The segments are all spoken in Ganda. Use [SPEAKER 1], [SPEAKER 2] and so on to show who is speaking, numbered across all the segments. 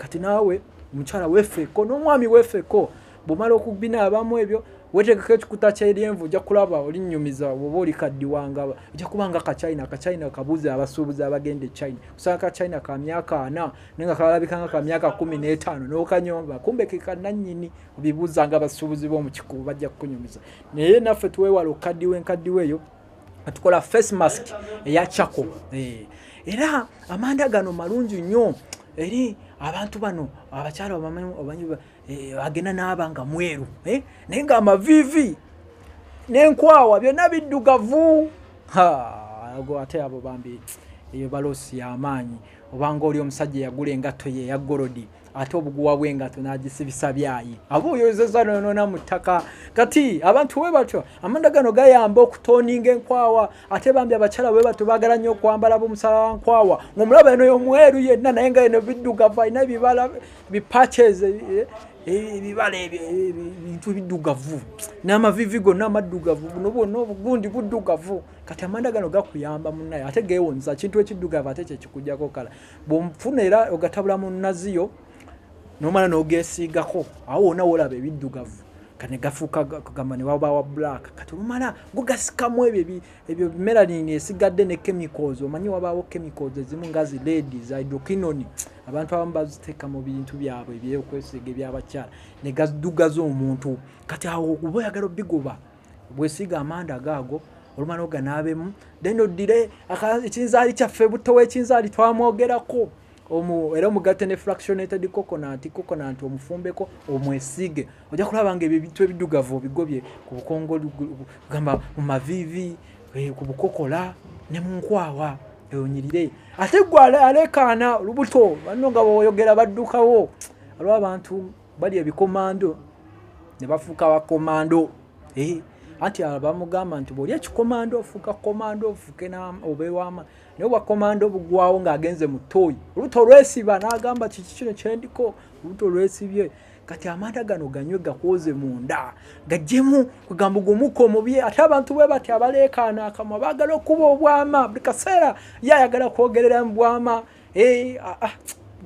[SPEAKER 1] Kati naawe omukyala wefeeko n'omwami wefeeko, bw'omala okubinaabamu ebyo, wetegeka ekikuta ky'eryenvu, ojja kulaba olinnyumiza. Oba oli kaddiwanga, ojja kuba nga Kachina. Kachina kabuuze abasuubuzi abagenda e China, kusanga Kachina ka myaka 40 naye nga kalabika nga ka myaka 15, n'okanyomba, kumbe ke kannannyini. Obibuuza nga abasuubuzi b'omu Kikuubo, bajja kukunyumiza. Naye naffe twewala okukaddiwa enkaddiwa eyo, tukola face mask eya charcoal. Era amanda gano malungi nnyo eri abantu bano abakyala. Omanyi agenda n'aba nga mweru, naye nga amaviivi n'enkwawa byonna biddugavu. Ago ate abo bambi eyo ba loss y'amaanyi. Obanga oli omusajja yagula engatto ye eya gold, ate obuguwa bw'engatto n'agisibisa byayi, aba oyozeza nonoona mu ttaka. Kati abantu bwe batyo, amanda gano gayamba okutoninga enkwawa. Ate bambi abakyala bwe batyo baagala nnyo okwambala b'omusala nkwawa, ng'omulaba eno y'omweru yenna, naye nga eno biddugavu, alina ebibala bi patches, ebibala ebyo ebintu biddugavu, n'amavivi gonna amaddugavu, buno bwonna obugundi buddugavu. Kati amanda gano gakuyamba munnaye, ate geewonza kintu ekiddugavu, ate kyekikugjako kala bw'onfuna. Era ogatabula mu naziyo nomala n'ogeesiigako awo wonna wolaba ebiddugavu, kati ne gafuuka kugamba ne wabawa black. Kati olumala gugasikamu ebyo ebyo melanin esigadde ne chemicals. Omanyi wabaawo chemicals ezimu nga zi red za hydroquinone, abantu abamu baziteeka mu bintu byabwe ebyokwesiiga ebyabakyala ne gaddugaza omuntu. Kati awo oba oyagala obigoba, bwesiiga amanda gaago, olumala oganaabemu, then oddire ekinzaali kyaffe, butto w'ekinzaali twamwogerako, era omugatte ne fractionated coconut, omufumbeko, omwesiige, ojja kulaba nga ebyo ebintu ebiddugavu obigobye ku bukongo, gamba mu maviivi, ku bukokola ne mu nkwawa, onyirire. Ate gwe alekaana olubuto, banno nga bwoyogera baddukawo. Waliwo abantu bali ebikomando ne bafuuka bakomando. Anti bamugamba nti bw'oli ekikomando ofuuka komando, ofuuke obeewama, naye obwa komando bugwawo ng'agenze mu ttooyi, olubuto lwesiba, n'agamba, "Kiki kino kyendiko?" Olubuto lwesibye. Kati amanda gano ganywe, gakwoze munda, gajjemu kugamba gumukka omubi. Ate abantu bwe bati abaleekaana akamwa baagala okuba obwama buli kaseera, ye ayagala kwogerera mu bwama.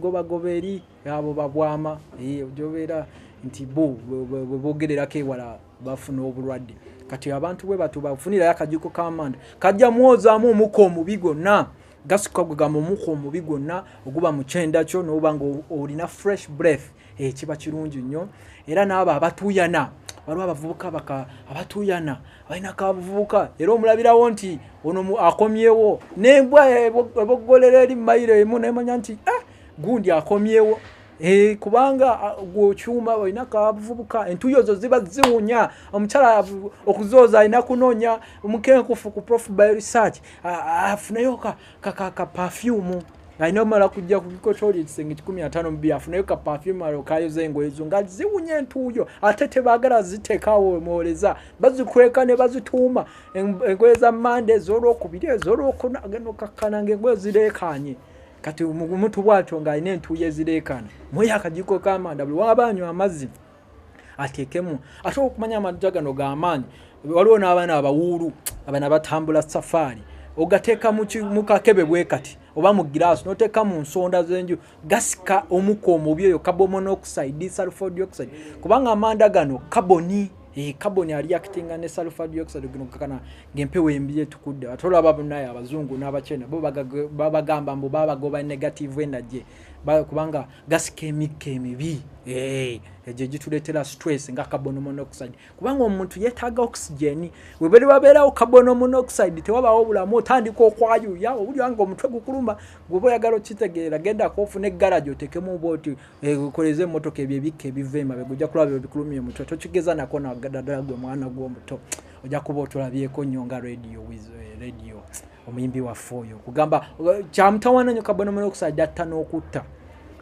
[SPEAKER 1] Gobagoba eri abo babwama, ojobeera nti bo bwe boogererako ewala bafuna obulwadde. Kati abantu bwe batyo bafunirayo akajiko k'amanda, kajja mwozaamu omukka omubi gwonna, gasukka gwegamba omukka omubi gwonna oguba mu kyenda kyo, n'oba nga olina fresh breath. Kiba kirungi nnyo. Era n'abo abatuuyana, waliwo abavubuka baka abatuuyana, balina kabuvubuka, era omulabirawo nti ono akomyewo, n'embwa eboggolera eri mayiro emu nemanya nti, "Ah, gundi akomyewo." Kubanga gwokyuma olina kabuvubuka, entuyo zo ziba ziwunya. Omukyala okuzooza alina kunoonya omukenkufu ku Prof Bioresearch, afuneyo ka perfume, alina omala kujja kubikotooli ekisenge 152, afuneyo ka perfume alokayoza engoye zo nga ziwunya entuuyo. Ate tebaagala ziteekawo mwoleza, bazikweka ne bazituuma engoye za Mande, ez'Olwokubiri, ez'Olwokuna, agenda okakkana nga engoye zireekaanye. Kati omuntu bwatyo ng'alina entuuyo ezireekaana, mweyo akajiiko k'amanda, buli waba anywa amazzi ateekemu. Ate okumanya amanda gano g'amaanyi, waliwo n'abaana abawuulu, abaana batambula safaari, ogateeka mu kakebe bwe kati oba mu giraasi, n'oteeka mu nsonda z'enju, gasika omukka omubi oyo carbon monoxide, sulfur dioxide, kubanga amanda gano carbon, carbon areactinga ne sulfur dioxide gino kakana ng'empewo embi etukudde. Ate olaba bunaye abazungu n'abachina bo babagamba mbu babagoba negative energy, kubanga gasika emikka emibi egyo egituleetera stress nga carbon monoxide, kubanga omuntu yeetaaga oxygen. Webere babeerawo carbon monoxide, tewabaawo bulamu, otandika okwayuya, owulira nga omutwe gukuluma. Gwe oyagala okitegeera, gendako ofune eggaraji, otekemu oba oti okoleze emmotoka, ebyo ebikka ebiva emabega, ojja kulaba ebyo bikulumya omutwe. Tokigeza nako naddala gwe mwana gw'omuto, ojja kuba otulabyeko nnyo nga Radio with Radio, omuyimbi waffe oyo, kugamba kyamutawaana nnyo carbon monoxide, atta n'okutta.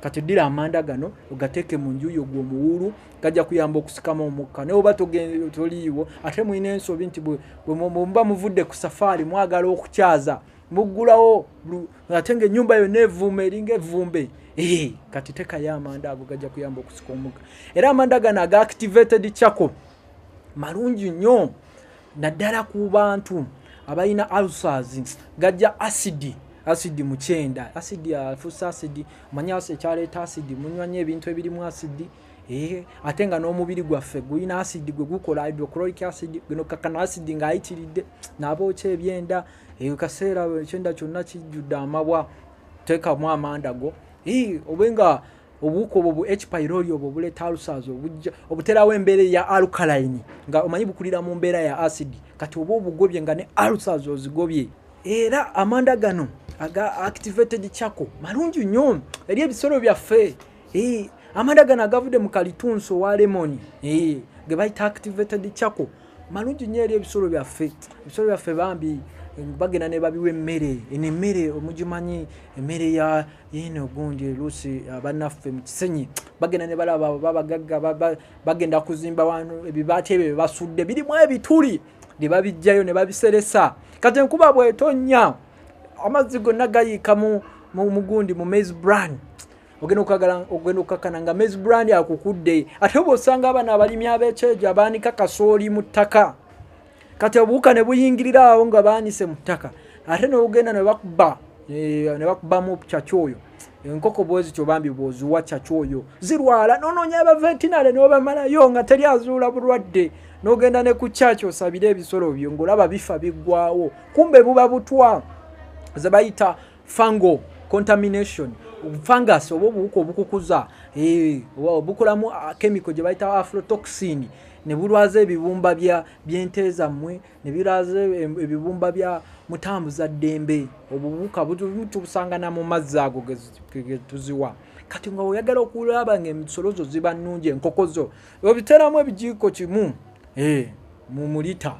[SPEAKER 1] Kati ddira amanda gano ogateeke mu nju yo, gwe omuwuulu, gajja kuyamba okusikamu omukka naye oba toliiwo. Ate mulina ensobi nti bwe muba muvudde ku safaari mwagala okukyaza, muggulawo ate nga ennyumba yonna evuuma, eringa evumbe. Kati tekayo amanda ago, gajja kuyamba okusika omukka. Era amanda gano aga activated charcoal malungi nnyo naddala ku bantu abalina ulcers, gajja acid. Asidi mu kyenda, asidi afuusa asidi, omanyi ekyaleeta asidi, munywa nnyo ebintu ebirimu asidi, ate nga n'omubiri gwaffe gulina asidi gwe gukola hydrochloric acid, guno kakano asidi ng'ayitiridde n'abookya ebyenda, kaseera ekyenda kyonna kijjudde amabwa, teekamu amanda go, obe nga obuwuka obwo bu H pylori obwo buleeta ulcers, obuterawo embeera eya alkaline, nga omanyi bukulira mu mbeera ya acid, kati oba obugobye nga ne ulcers ozigobye. Era amanda gano aga activated charcoal malungi nnyo eri ebisolo byaffe. Amanda gano agavudde mu kalitunsi owa lemon, ge bayita activated charcoal, malungi nnyo eri ebisolo byaffe. Ebisolo byaffe bambi bagenda ne babiwa emmere, eno emmere omugimanyi, emmere ya yino gundi luusi bannaffe mu Kisenyi bagenda ne balaba babagagga bagenda kuzimba wano ebibaati ebyo bye basudde birimu ebituli ne babijjayo ne babiseresa. Kati enkuba bw'etonnya amazzi gonna gayiika mu gundi mu maize bran, ogenda okukakkana nga maize bran akukudde. Ate bw'osanga abaana abalimi ab'ekyejo abaanika kasooli mu ttaka, kati obuwuka ne buyingirira awo nga baanise mu ttaka, ate n'ogenda ne bakuba ne bakubamu kyakyoyo. Enkoko bwe zityo bambi bw'oziwa kyakyoyo zirwala, n'onoonya abavetinale n'obamalayo nga teri azuula bulwadde, n'ogenda ne ku kyaki osabire ebisolo byo ng'olaba bifa biggwawo, kumbe buba butwa ze bayita fungal contamination, fungus oba obuwuka obukukuza, bukolamu chemical gye bayita aflatoxin, ne bulwaza ebibumba by'ente zammwe, ne birwaza ebibumba bya mutambuza ddembe. Obuwuka tubusanga na mu mazzi ago ge tuziwa. Kati nga oyagala okulaba ng'ensolo zo ziba nnungi, enkoko zo obiteeramu ebijiiko kimu mu lita,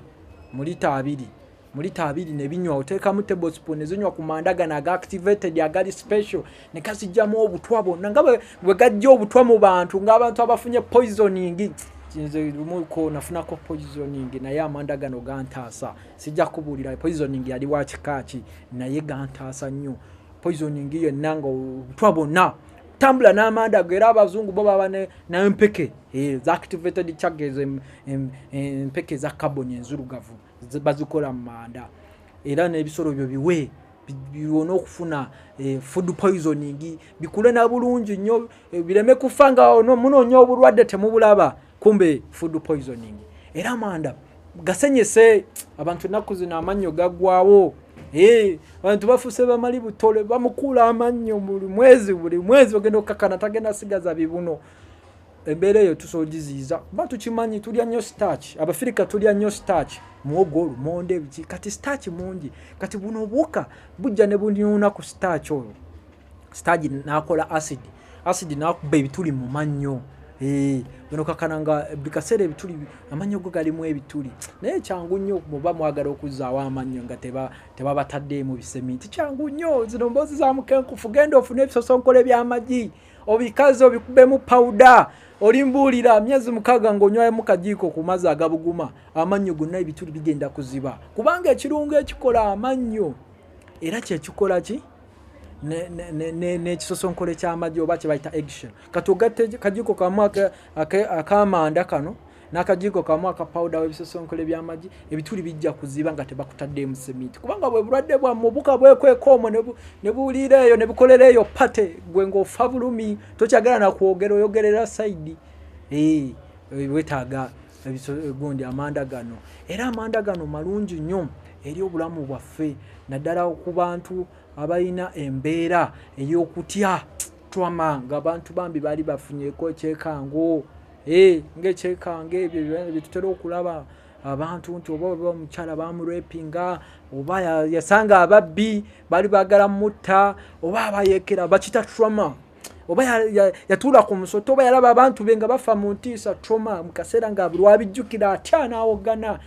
[SPEAKER 1] mu lita abiri, mu lita abiri ne binywa, oteekamu tablespoon ne zinywa ku manda gano aga activated agali special, ne gazijjamu obutwa bwonna nga bwe gajja obutwa mu bantu, ng'abantu abafunye poisoning. Nze lumuko nafunako poisoning, naye amanda gano gantaasa. Sijja kubuulira poisoning yali wa kika ki, naye gantaasa nnyo. Poisoning yenna nga obutwa bwonna tambula n'amanda go. Era abazungu bo baba n'empeke za activated charcoal, empeke za carbon enzirugavu bazikola mu manda. Era n'ebisolo byo biwe biwone okufuna food poisoning, bikule na bulungi nnyo, bireme kufa nga munoonya obulwadde temubulaba, kumbe food poisoning. Era amanda gasenyese abantu ennaku zino amannyo gaggwawo. Abantu bafuuse bamali butole, bamukuula amannyo buli mwezi, buli mwezi ogenda okukakana tagenda sigaza bibuno. Embeera eyo tusobola ogiziyiza kuba tukimanyi tulya nnyo starch, Abafirika tulya nnyo starch, muwogo, lumonde, biki, kati starch mungi. Kati buno obuwuka bujja ne bunyuuna ku starch oyo, starch n'akola acid, acid n'akuba ebituli mu mannyo. Bino kakana nga buli kaseera ebituli, amannyo go galimu ebituli. Naye kyangu nnyo muba mwagala okuzzaawo amannyo nga tebabataddeemu biseminti, kyangu nnyo. Zino mboozi za mukenkufu, genda ofune ebisosonkole by'amagi obikaze obikubemu pawuda, olimbuulira myezi 6 ng'onywamu kajiiko ku mazzi agabuguma, amannyo gonna ebituli bigenda kuziba. Kubanga ekirungo ekikola amannyo era kyekikola ki n'ekisosonkole ky'amagi oba kye bayita eggshell. Kati ogatte kajiiko kamu ak'amanda kano n'akajiiko kamu aka pawuda w'ebisosonkole by'amagi, ebituli bijja kuziba nga tebakutaddeemu seminti. Kubanga bwe bulwadde bwammwe obuka bwekweka omwo ne buwulira eyo ne bukolera eyo pate, gwe ng'ofa bulumi, tokyagala na kwogera, oyogerera sayidi. Weetaaga gundi amanda gano. Era amanda gano malungi nnyo eri obulamu bwaffe, naddala ku bantu abalina embeera ey'okutya trauma, ng'abantu bambi baali bafunyeeko ekyekango, ng'ekyekango ebyo bye tutera okulaba abantu nti oba omukyala bamurepinga, oba yasanga ababbi baali baagala mutta, oba abayeekera bakita trauma, oba yatuula ku musota, oba yalaba abantu be nga bafa mu ntiisa, trauma mu kaseera nga lwabijjukira atya n'awogana.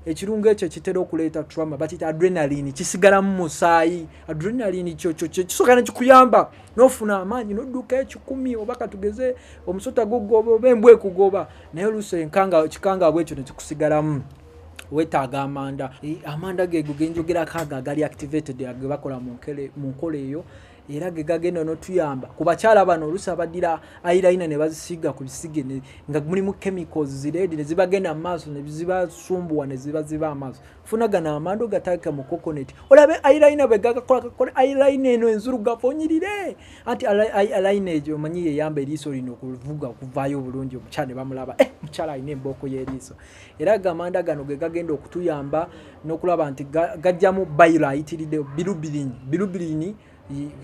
[SPEAKER 1] Ekirungo ekyo kitera okuleeta trauma, bakiyita adrenaline, kisigala mu musaayi. Adrenaline kyo kisooka ne kikuyamba n'ofuna amaanyi n'odduka ekikumi, oba katugeze omusota gugoba oba embwa ekugoba, naye oluusi ekikangabwa ekyo ne kikusigalamu. Weetaaga amanda. Amanda geego ge njogerako ago agali activated, ge bakola mu nkola eyo. Era ge gagenda n'otuyamba ku bakyala bano oluusi abaddira eyeliner ne bazisiiga ku bisige nga mulimu chemicals zireedi ne zibagenda mu maaso ne zibasumbuwa ne zibaziba amaaso. Funa gano amanda ogateeke mu coconut, olabe eyeliner bwe gagakola kakole eyeliner eno enzirugavu onyirire. Anti eyeliner egyo omanyi yeyamba eriiso lino okuvuga okuvaayo obulungi, omukyala ne bamulaba, mukyala alina embooko y'eriiso. Era gamanda gano ge gagenda okutuyamba n'okulaba nti gajjamu bile ayitiridde, bilirubin. Bilirubin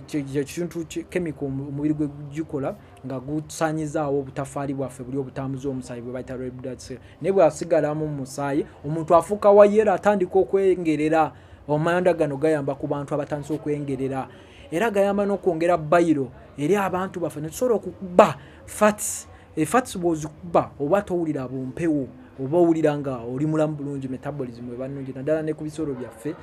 [SPEAKER 1] kintu chemical omubiri gwe gikola nga gusaanyizaawo obutafaali bwaffe buli obutambuza omusaayi bwe bayita red blood cell. Naye bw'asigalamu mu musaayi, omuntu afuuka wa yellow, atandika okwengerera. Amanda gano gayamba ku bantu abatandise okwengerera, era gayamba n'okwongera bile eri abantu baffe ne tusobola okukuba fats. Fats bw'ozikuba oba towulira bumpewo, oba owulira nga oli mulamu bulungi, metabolism eba nnungi, naddala ne ku bisolo byaffe,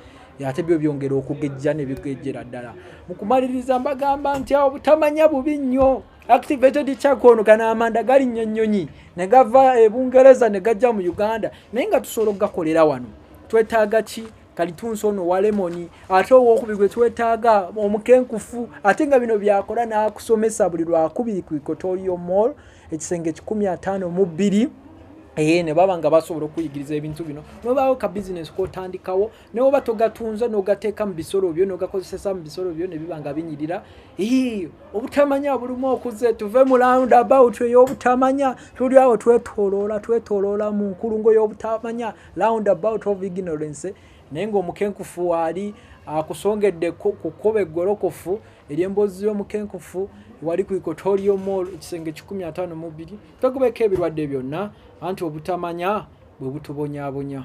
[SPEAKER 1] ate byo byongera okugejja ne bigejjera ddala. Mu kumaliriza mbagamba nti awo butamanya bubi nnyo. Activated charcoal, gano amanda galinnya ennyonyi ne gava e Bungereza ne gajja mu Uganda, naye nga tusobola okugakolera wano. Twetaaga ki? Kalitunsi ono wa lemoni, ate owokubiri gwe twetaaga omukenkufu. Ate nga bino byakola n'akusomesa buli Lwakubiri ku Equatorial Mall, ekisenge 152. Ne baba nga basobola okuyigiriza ebintu bino, nobaawo ka bizinesi kotandikawo, newoba togatunze n'ogateeka mu bisolo byo n'ogakozesesa mu bisolo byo ne biba nga binyirira. Obutamanya bulimu okuze tuve mu roundabout ey'obutamanya. Tuli awo twetoloola twetoloola mu nkulungo y'obutamanya, roundabout of ignorance, naye ng'omukenkufu waali akusongedde ku kkubo eggolokofu ery'emboozi y'omukenkufu wali ku Equatorial Mall, ekisenge 152. Twegobeko ebirwadde byonna, anti obutamanya bwe butubonyaabonya.